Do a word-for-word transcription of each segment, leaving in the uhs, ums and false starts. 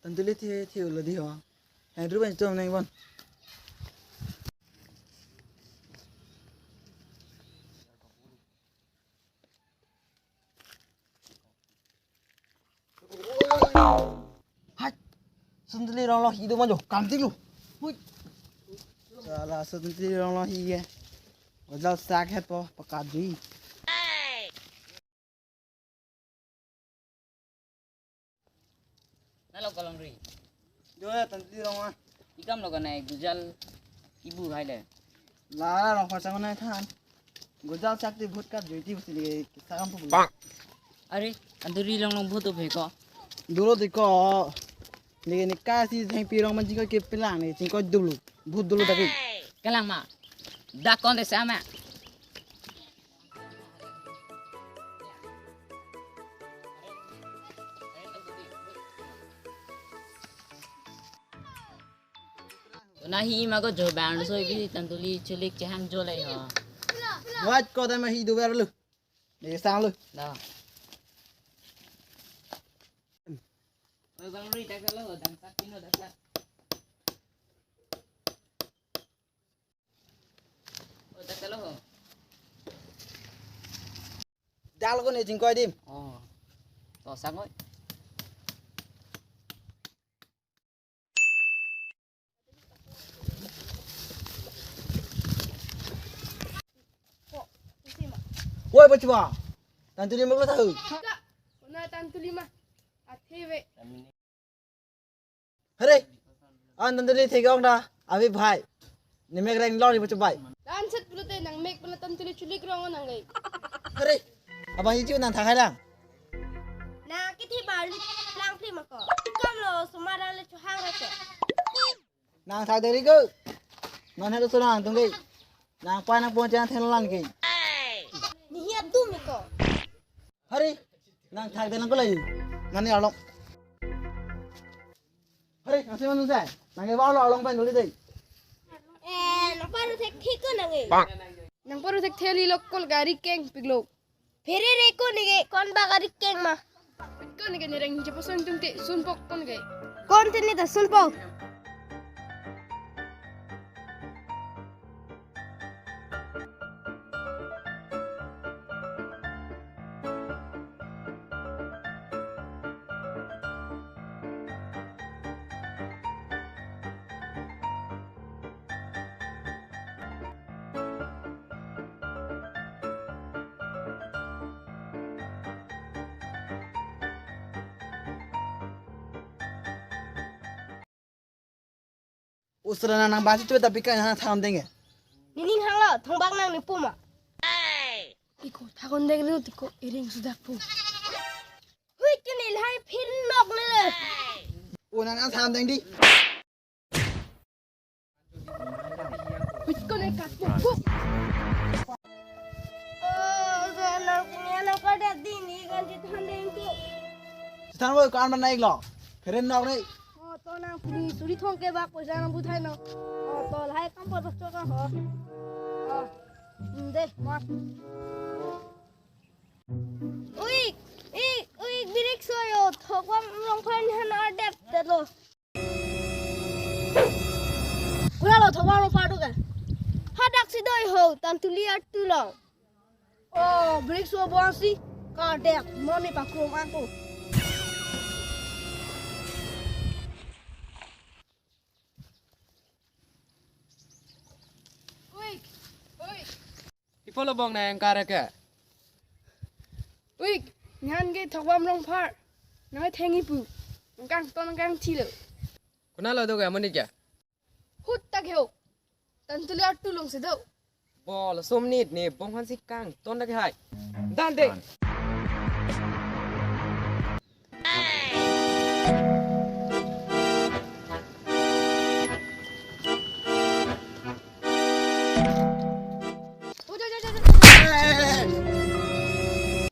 Tantuli the the ulo di ho. Hai dru ban chom nang bon. Hai. Tantuli rong lo hi do ma jo. Kam tik lo. Hui. Sala tantuli rong lo hi ye. Gojal sak het po pakat jui. Nalo kolong ri. Jo ya tantuli rong ah. Ikam lo kanai gojal ibu hai le. La rong pha chang nai than. Gojal sak ti bhut kat jui ti busi le sakam pu. Are, tantuli rong long bhut to phe ko. Dolo de ko. Ni ni ka si thengpi rong man jingko ke pelang ni jingko dolo. Bhut dolo tapi. Kalang ma. Dak kon de sama. Nahi ima ko jo bang so ibi tantuli chulik chehang jo lai ho. Wat ko dama hi do ber lu. Ni sang lu. Na. Oi bang ri tak lo dang sak pino dak sak. Oi tak lo ho. Dal ko ni jingkoi dim. Oh. To sang oi. Woi, bachwa. Tantuli mak lo tahu. Ka, na tantuli ma. Athe ve. Hare. An tantuli thegong da. Abi bhai. Ni mek reng lo ni bachwa bai. Dan set pulote nang mek pala tantuli chulik rong nang gai. Hare. Abang hichu nang thakhai lang. Na kithi bar lang phli ma ko. Kam lo sumara le chuhang ra ke. Nang thak deri ko. Non helo sunang tung ke. Nang pa nang pon chang then lang ke. Ni hiap dum ko. Hari nang thak deri lang ko lai. Nani along. Hari nang seman nung sai. Nang ke ba lo along pen duli dei. Eh, nang paru thek thik ko nang e. Nang paru thek theli lo kol gari keng pik lo. Phere re ko neke kon ba gari keng ma. Ko neke nereng je pasang tung te sunpok ko neke. Kon te ne ta sunpok. Usra nang basi tu tapi kan hana tham denge. Nining hanglo thongbak nang ni puma. Iko thakon deng nu tiko iring sudah pu. Hui kini lahai phin nok ne le. Una nang tham deng di. Hui ko ne kat pu. Oh, so nang punya nang ko dia di ni kan di tham deng tu. Than wo kan man naik lo. Phere nok ni. Oh, to nang puni suri thong ke bak poisa nang buthai no. Oh, to lahai kam po to ka ho. Oh, de ma. Ui, ui, ui, birik soyo, thokbam rongphan han ardep telo. Kura lo thokbam rongphan tu ka? Hadak si doi ho, tantuli atu lo. Oh, birik so bonsi, kardep, moni pakrum aku. Ui, ui. Ipo lo bong na yang kara ke? Ui, ngan ke thokbam rongphan. Nang thengi pu. Nang kangton nang kangthi lo. Kuna lo do ke monit ke? Hut tak heo. Tantuli atu long se do. Bol som nit ne bong han si kangton dak hai. Dan de.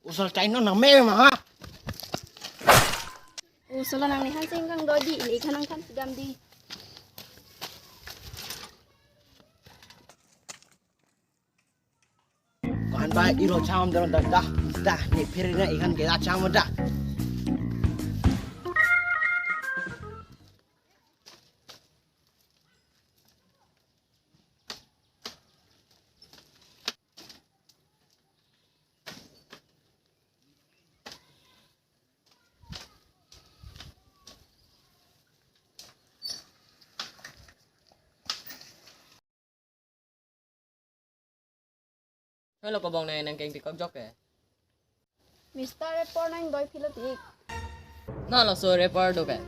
Usal chai non nang me ma ha. Usal nang ni han sing kang dodi ni khanang kan sidam di. Kohan ba iro cham dron da da da ni phirina ikan ke da cham da. Halo, kobong nang nangkengtikok jok ke? Mister Rapper, nang doi philo tik. Na laso rapper do ke?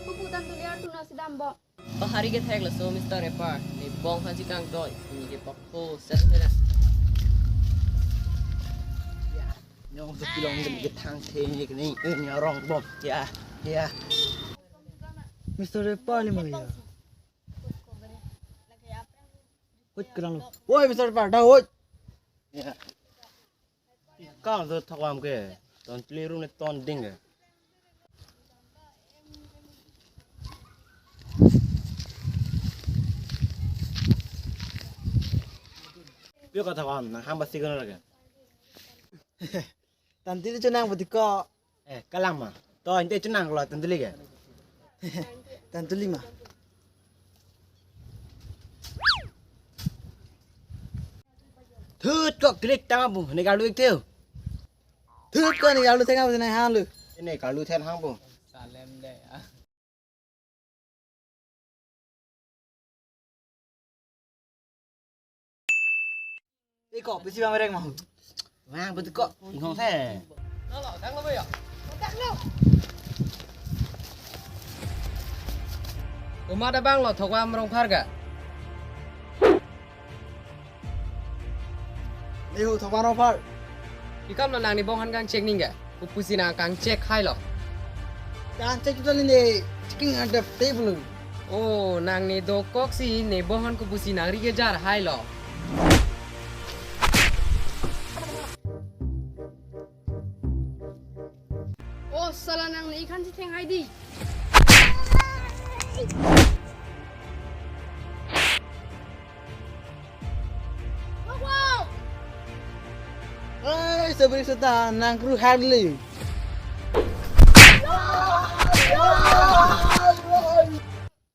Kupu tan tuliar tuna sidam bong. Pahari ke thek laso Mister Rapper. Ne bong haji kangdoi. Ini ke pokpo set na. Ya, nyong so pilong ke thang the ni ke ni, eh, ni arong bom. Ya, ya. Mister Rapper ni mo ya. Hoi, kelang lo. Woi, Mister Rapper, da, hoi. Ya. Kang so thok vam ke. Ton chili rum ne ton ding ke. Pio ka thok vam, nang ham basi kono lagi. Tantuli chonang bati ko. Eh, kalang ma. To, inte chonang lo tantuli ke. Tantuli ma. Thut ko klik tang abu, ne karlu ik theo. Thut ko ne karlu theng abu ne hang lu. Ne karlu theng hang bu. Salem de. Iko, pisi bang mereng mau. Bang, betul ko. Ingkong the. Uma da bang lo, thok vam rong phar ga. Ehu, thok vam rong phar. Ikam lo nang ne bong han kangchek ning ga. Kopusi nang kangchek hai lo. Kangchek itu ne checking at the table. Oh, nang ne dokok si ne bong han kopusi nang ri kejar hai lo. Oh, sala nang ne ikhan si theng hai di. Hei, sabri seta nang kru hardly.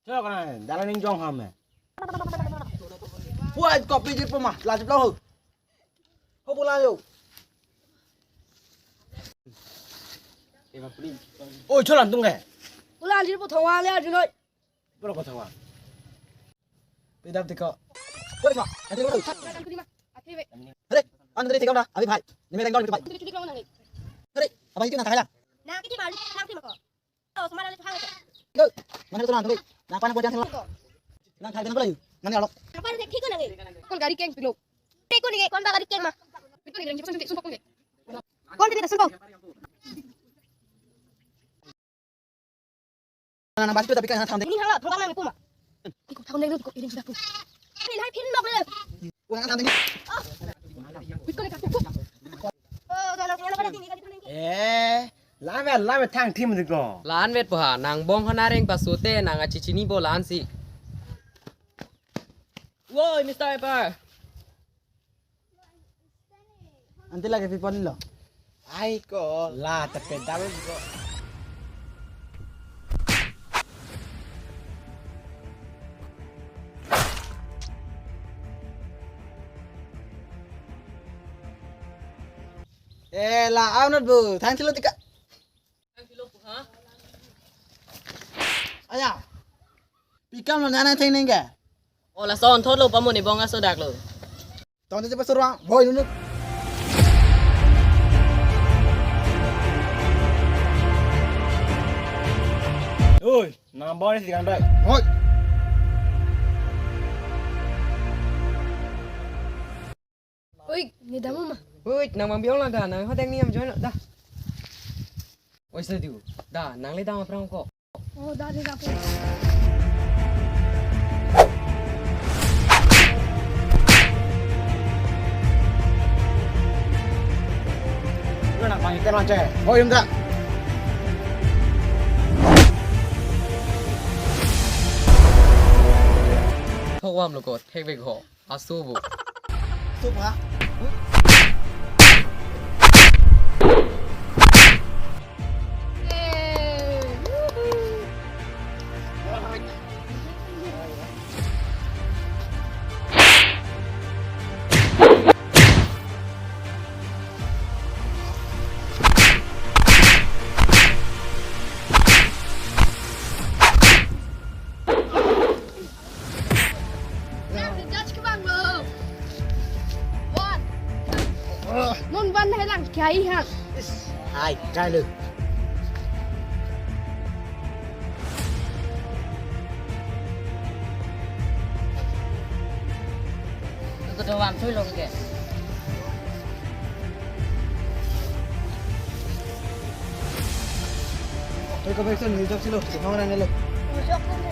Chok na, dalan ning jong ham eh. Puat kopi jir puma, lajip lo. Ho pula yo. Oh, cholan tung ke. Pula anjir pu thongwa le anjir noi. Pura ko thongwa. Pedap tiko. Pura ko. Ati ko. Hare, anu tadi tiko na, abhi bhai. Ni mere dong bhai. Hare, apa itu na thakala? Na kiti balu, na kiti mako. Oh, semana le thang. Go. Mana tu na tu. Na pana ko jan thang. Na thak dan ko layu. Mana alok. Apa ni thik ko na ngi? Kon gari keng pilo. Thik ko ni, kon ba gari keng ma. Kon tadi tak sumpah. Nang basi tapi kan tham ding. Ini hala, program nang puma. Iko tham ding, iko iring sudah pu. Ini hai pin bak le. Ulang tham ding. Iko ni kapu. Oh, jalan jalan pada sini kali. Eh, lame lame thang thim ding ko. Lan vet po ha, nang bong hana reng pasote nang achichini bo lan si. Woi, Mister Rapper. Ante lagi pipon lo. Ai ko la tapi dalu ko. Eh, la aunat bu, thang thilo tika. Thang thilo pu ha? Aya. Pikam lo nana theng nengke. Oh, lason thot lo pamoni bong aso dak lo. Tong te pasurang, boy nunuk. Oi, nang boy si kang dai. Hoi. Oi, ni damu ma. Oi, nang mang biong lang da, nang hodeng ni am join da. Oi, sa diu. Da, nang le dang aphrang ko. Oh, da, da, da. Nang mang ikan aja. Oh, yung da. Thok vam lo ko, thek vek ho. Asubo. Sup ha? Nang judge ke bang lo. One. Non van hai lang kya hi han. Is, hai, kalu. Kedo van thui long ke. Thui ke back sun, hijak silo, sumang rang lo. Hijak silo.